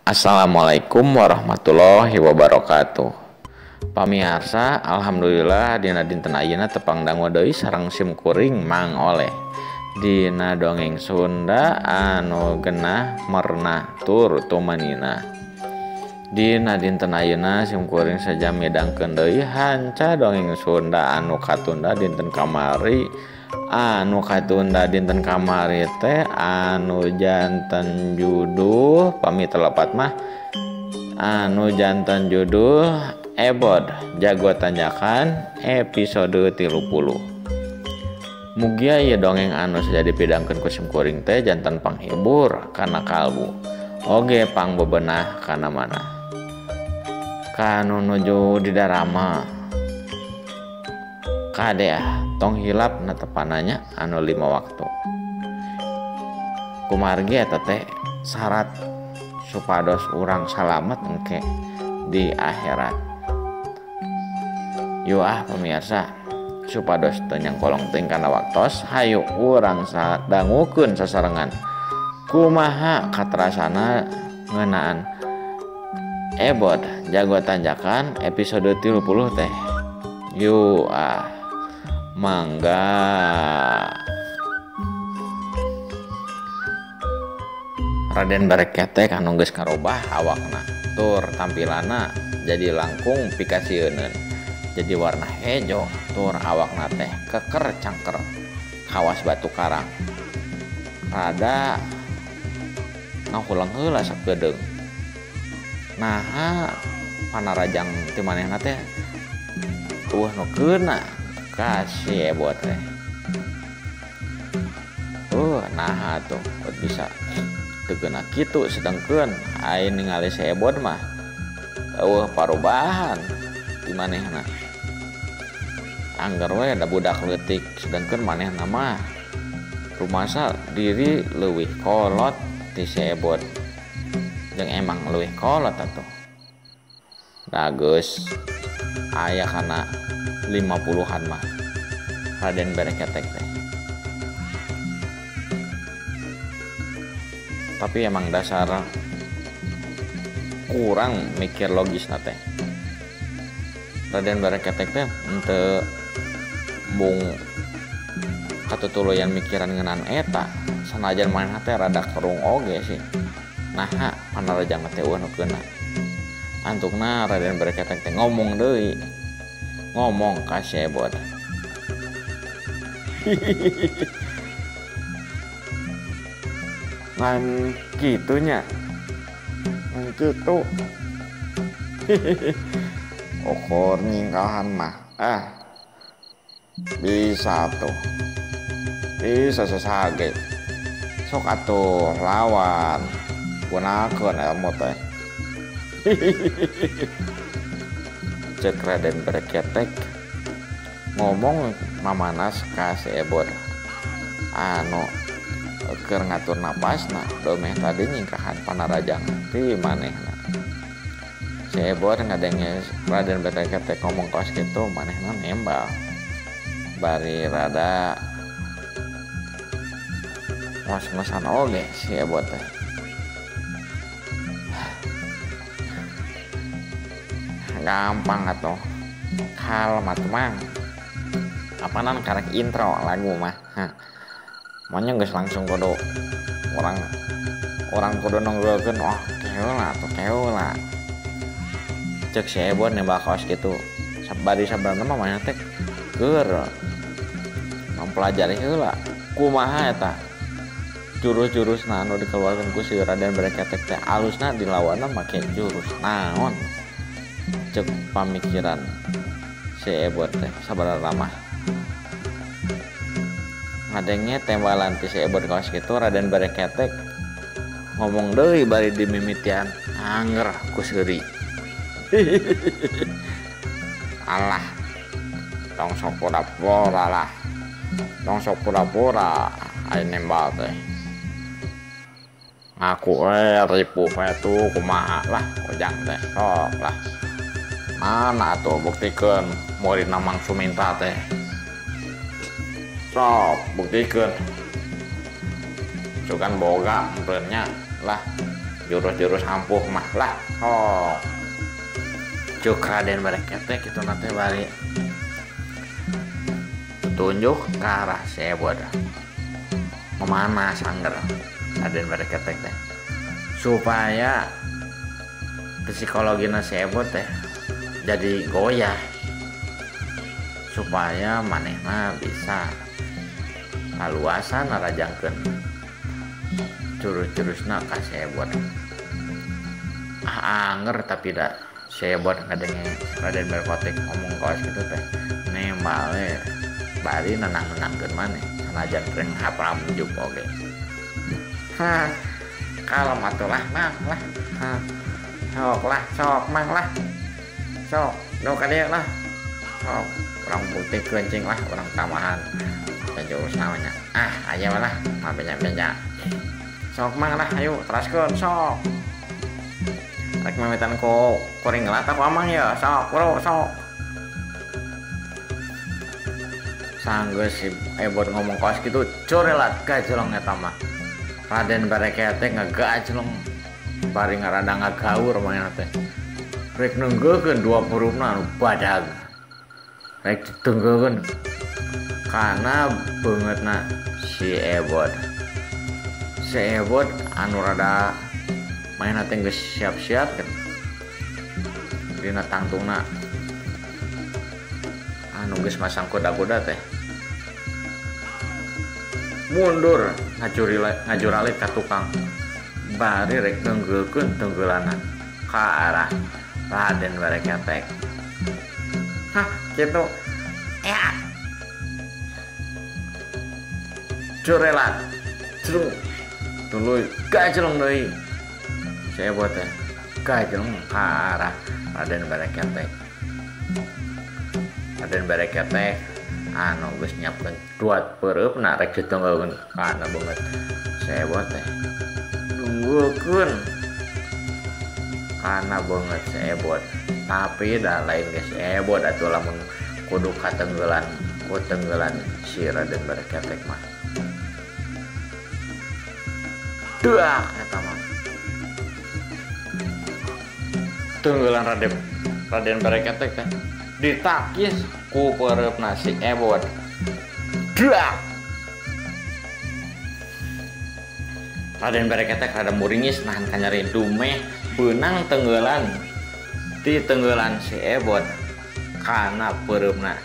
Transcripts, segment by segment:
Assalamualaikum warahmatullahi wabarakatuh. Pamiarsa, alhamdulillah dina dinten ayeuna tepang dangu deui sareng sim kuring Mang Oleh. Dina dongeng Sunda anu genah merenah tur tumanina. Dina dinten ayeuna sim kuring sajam midangkeun deui hanca dongeng Sunda anu katunda dinten kamari. Anu katunda dinten kamari teh anu janten judul pami telepat mah anu janten judul Ebod Jago Tanjakan episode 30. Mugia ieu dongeng anu saja dipidangkeun ku sim kuring teh janten panghibur kana kalbu oge pangbebenah kana mana kanu nuju di darama kade ah tong hilap netepananya anu 5 waktu kumargi eta teh syarat supados urang salamet engke di akhirat. Yo ah pemirsa, supados teu nyangkolong teuing kana waktos, hayu urang dangukeun sasarengan kumaha katrasana ngeunaan Ebod Jago Tanjakan episode 30 teh. Yo ah mangga. Raden Bareketek anu geus karobah awakna tur tampilanna jadi langkung pikasieuneun, jadi warna hejo tur awakna teh keker cangker kawas batu karang rada ngahulang heula sakedeung. Naha panarajang ti manehna teh tuh nu keuna kasih Ebod teh. Naha tuh buat bisa teu keuna kitu, sedangkeun aing ningali si Ebod mah eueuh parubahan di manehna. Angger we da budak leutik, sedangkeun manehna mah rumasa diri leuwih kolot ti si Ebod. Jeung emang leuwih kolot atuh. Da geus aya kana 50-an mah Raden Bareketek teh. Tapi emang dasar kurang mikir logis na teh. Raden Bareketek teh henteu mung katutuluyan mikiran ngeunaan eta, sanajan manehna teh rada kerung oge sih. Naha panarajang teh eueuh nu keuna. Antukna Raden Bareketek teh ngomong deui. Ngomong ka si Ebod. Ngan kitunya. Ngan kitu. Okor nyingkahan mah. Ah. Bisa tuh. Bisa sesage. Sok atuh lawan. Gunakeun ilmu teh. Cek Raden Bareketek ngomong mamanas ka si Ebod anu keur ngatur napasna domeh tadi nyingkahan panarajang ti manehna. Si Ebod ngadenge Raden Bareketek ngomong kaos kitu, manehna nembal bari rada ngos-ngosan oge si Ebod teh. Gampang atuh, kalem atuh mang, apanan karek intro lagu mah. Maunya geus langsung kudu orang kudu nonggokeun, oh keula atuh keula. Cek si Ebod nembak kaos kitu, sabari sabarna mah manehna teh keur mempelajari heula kumaha eta jurus-jurusna anu dikeluarkeun ku si Raden Bareketek teh alusna dilawanna make jurus naon. Cek pamikiran si Ebod teh sabarana mah. Ngadenge tembalan ti si Ebod kaos kitu, Raden Bareketek ngomong deui bari dimimitian anger ku seuri. Alah, tong sok pura-pura lah. Tong sok pura-pura aing nembal teh. Ngaku we ripuh we tuh kumaha lah ojang teh sok lah. Mana tuh buktikeun muridna Mang Suminta teh. Sok buktikeun. Cukan boga meureunnya lah. Jurus-jurus ampuh mah lah. Oh. Cuk Raden Bareketek kitu na teh bari tunjuk ke arah si Ebod. Kemana sangger Raden Bareketek teh supaya psikologina si Ebod teh jadi goyah, supaya manehna bisa ngaluasan narajangkeun jurus-jurusna ka si Ebod. Ah anger tapi da si Ebod ngadenge Raden Bareketek ngomong kawas kitu teh nembale bari nenang-nenangkeun maneh sanajan reng hapram juk oge. Hah, kalem atuh lah mang lah. Hah, sok lah, sok mang lah. Sok, nu ka dieu lah. Sok, urang buktikeun cing lah, urang tambahan. Jurus naonnya. Ah, aya lah, mah beja-beja. Sok mang lah, ayo teraskeun sok. Rek mamitan ku kuring lah ku amang ya, sok bro, sok. Sanggeus si Ebod ngomong kaos kitu corelat gajlong eta mah. Raden Bareketek ngagajlong bari ngarada ngagaur manehna teh. Rek nenggeukeun dua purupna anu badag. Rek ditenggeukeun kana beungeutna si Ebod. Si Ebod anu rada manehna teh geus siap-siap kan. Dina tangtungna anu geus masang kuda-kuda teh. Mundur ngajuralit ka tukang bari rek nenggeukeun tenggeulana ka arah Raden Bareketek. Hah, kitu. Ya. Curelat. Cerung. Tuluy gajlong deui. Saya buat teh gajlong ka arah Raden Bareketek. Raden Bareketek anu geus nyiapkeun duat peureupna rek ditenggeulkeun kana beungeut. Saya buat teh nunggukeun kana beungeut si Ebod. Tapi dah lain geus si Ebod atuh lamun kudu katenggelan ku tenggelan si Raden Bareketek mah. Duak eta mah. Tenggelan Raden Bareketek teh ditakis ku peureupna si Ebod. Duak. Raden Bareketek rada muringis nahan kanyeri dumeh beunang tenggelan di tenggelan si Ebod kana peureupna.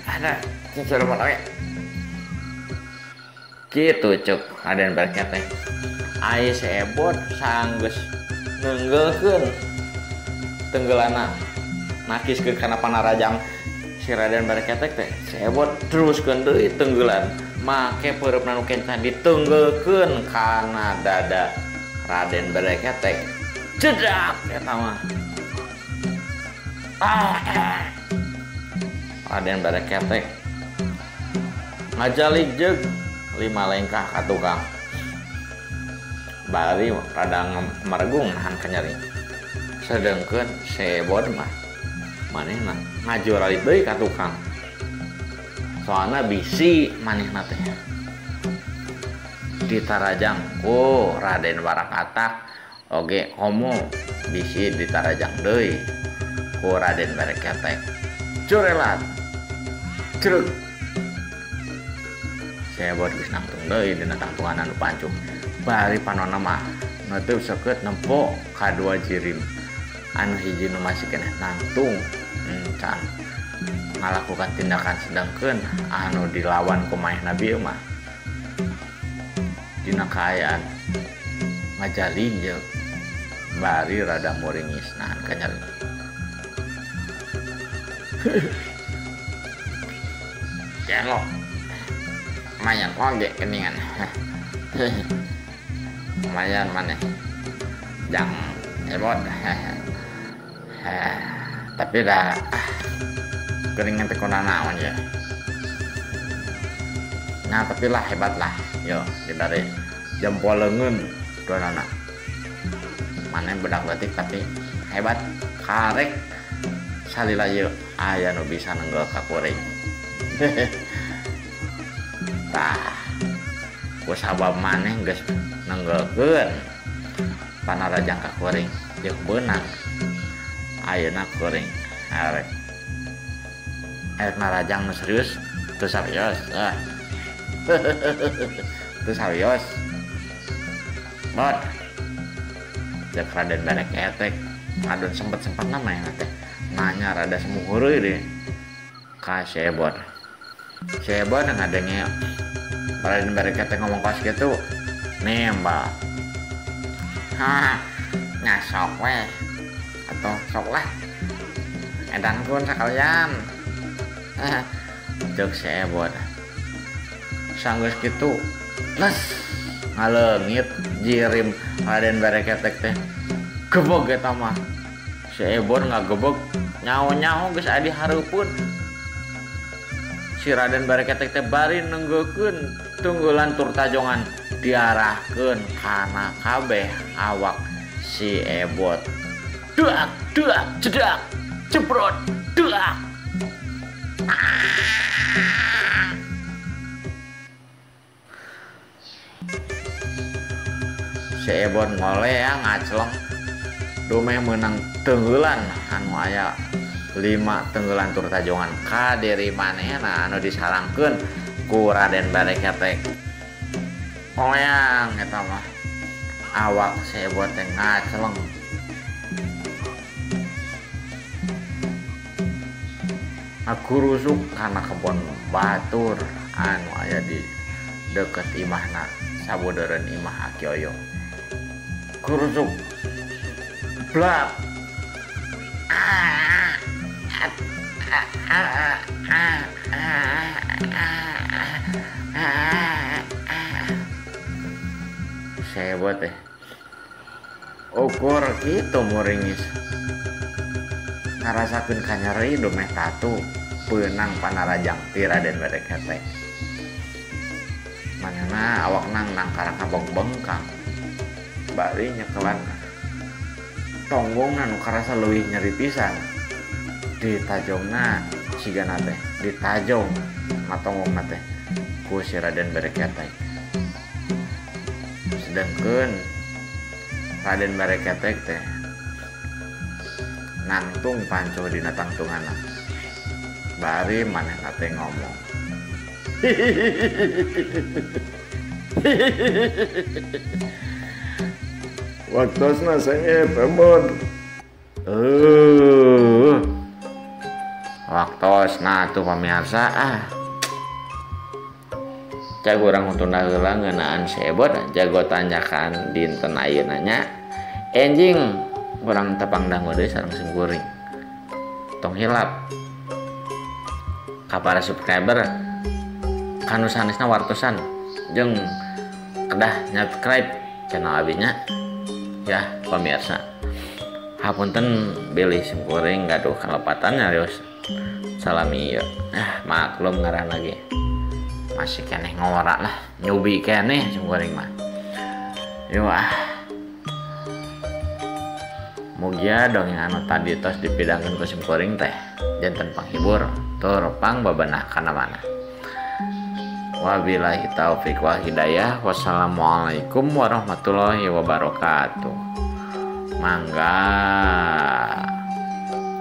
Ada cicur oge. Kitu cuk Raden Bareketek. Ai si Ebod sanggeus neunggeulkeun tenggelanna nakiskeun kana panarajang si Raden Bareketek teh. Si Ebod teruskeun deui tenggelan make peureupna nu kencan ditenggeulkeun kana dada Raden Bareketek. Cedak eta mah. Ah. Raden Bareketek ngajalik jeung 5 lengkah ka tukang. Bari rada maregung nahan kanyeri. Sedengkeun si Ebod mah manehna ngajuralit deui ka tukang. Soalna bisi manehna teh ditarajang ku Raden Barakatak oge komo bisi ditarajang deui ku Raden Bareketek. Curelat. Ceruk. Si Ebod geus nangtung deui dina tangtungan anu pancuk. Bari panonna mah neuteub seukeut nempo kadua jirim. Anu hiji nu masih keneh nangtung encan ngalakukan tindakan, sedangkeun anu dilawan ku manehna bieu mah dina kaayaan ngajalinjeuk bari rada muringis nahan kanyeri. Kelok lumayan oge keningan. Lumayan maneh jang Ebod. Tapi dah keringan teh kuna naon ya. Nah tapi lah hebat lah yo dibari jempol leungeun duanana. Maneh budak leutik tapi hebat karek salila ieu aya nu bisa nenggel ka kuring. Tah Ku sabab maneh geus nenggelkeun panarajang ka kuring jeung beunang. Ayeuna kuring arek arek narajang nu serius teu serius. Ah. Teu serius. Bot. Cek Raden Bareketek adon sempet-sempetna manehna teh nanya rada semu heureuy deui ka si Ebon. Si Ebon ngadenge Raden Bareketek ngomong kos kitu, nembak. Hah, nyasok weh. Atau sok lah. Edankeun sakalian. Ceuk si Ebon. Sanggeus kitu, les ngaleungit jirim Raden Bareketek teh. Gebog eta mah. Si Ebon ngagebog nyaho-nyaho geus aya di hareupeun. Si Raden Bareketek teh bari nenggekeun tunggulan tur tajongan diarahkeun kana kabeh awak si Ebot. Duak duak jedak jebrot duak. Si Ebot ngoleang ngacleng dumeh meunang tenggelan anu aya 5 tenggelan tur tajongan ka diri manehna anu disarangkeun ku Raden Bareketek. Ngoleang eta mah awak si Ebot teh ngacleng. Aku rusuk kana kebon batur anu aya di deket imahna sabodeureun imah Aki Oyo. Kurusuk blak. Sebot teh ukur kitu muringis ngarasakeun kanyeri dumeh tatu peunang panarajang ti Raden Bareketek. Manehna awakna nangkaraka bengkang bari nyekelan tonggongna nu karasa leuwih nyeri pisan ditajongna sigana teh ditajong matonggongna teh ku si Raden Bareketek. Sedangkeun Raden Bareketek teh nangtung panco dina tangtunganna bari manehna teh ngomong. Waktosna seep Ebon. Waktosna tuh pamirsa ah. Cag urang tunda heula ngeunaan si Ebon jago tanjakan dinten ayeuna nya. Enjing urang tepang dangu deui sareng simkuring. Tong hilap ka para subscriber kanu sanesna wartosan jeung kedah subscribe channel abinya ya pemirsa. Hapunten bilih simkuring gaduh kalepatan nyarios salami ieu. Ah maklum ngaran lagi masih keneh ngorak lah, nyubi keneh simkuring mah. Yo ah. Mugia dongeng anu tadi tos dipidangkeun ku simkuring teh janten panghibur tur pangbabanah kana mana. Wabillahi taufik wal hidayah. Wassalamualaikum warahmatullahi wabarakatuh. Mangga.